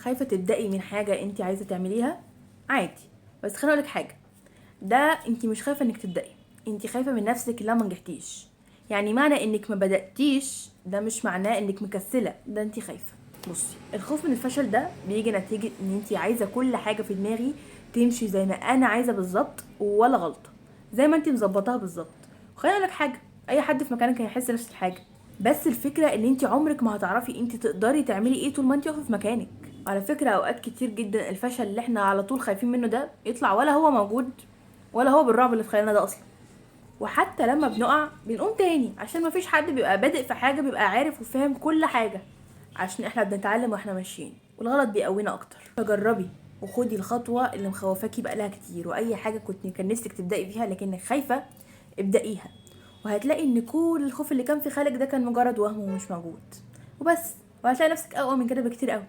خايفة تبدأي من حاجة انت عايزة تعمليها، عادي. بس خليني اقولك حاجة، ده انت مش خايفة انك تبدأي، انت خايفة من نفسك لو ما نجحتيش. يعني معنى انك ما بدأتيش ده مش معناه انك مكسلة، ده انت خايفة. بصي، الخوف من الفشل ده بيجي نتيجة ان انت عايزة كل حاجة في دماغي تمشي زي ما انا عايزة بالظبط، ولا غلطة، زي ما انت مظبطاها بالظبط. وخليني اقولك حاجة، اي حد في مكانك هيحس نفس الحاجة، بس الفكرة ان انت عمرك ما هتعرفي انت تقدري تعملي ايه طول ما انت واقفة في مكانك. على فكرة اوقات كتير جدا الفشل اللي احنا على طول خايفين منه ده يطلع ولا هو موجود، ولا هو بالرعب اللي في خيالنا ده اصلا. وحتى لما بنقع بنقوم تاني، عشان مفيش حد بيبقى بادئ في حاجة بيبقى عارف وفاهم كل حاجة، عشان احنا بنتعلم واحنا ماشيين، والغلط بيقوينا اكتر. فجربي وخدي الخطوة اللي مخوفاكي بقالها كتير، واي حاجة كان نفسك تبدأي فيها لكنك خايفة ابدأيها، وهتلاقي ان كل الخوف اللي كان في خيالك ده كان مجرد وهم ومش موجود وبس. وهتلاقي نفسك اقوى من كده بكتير قوي.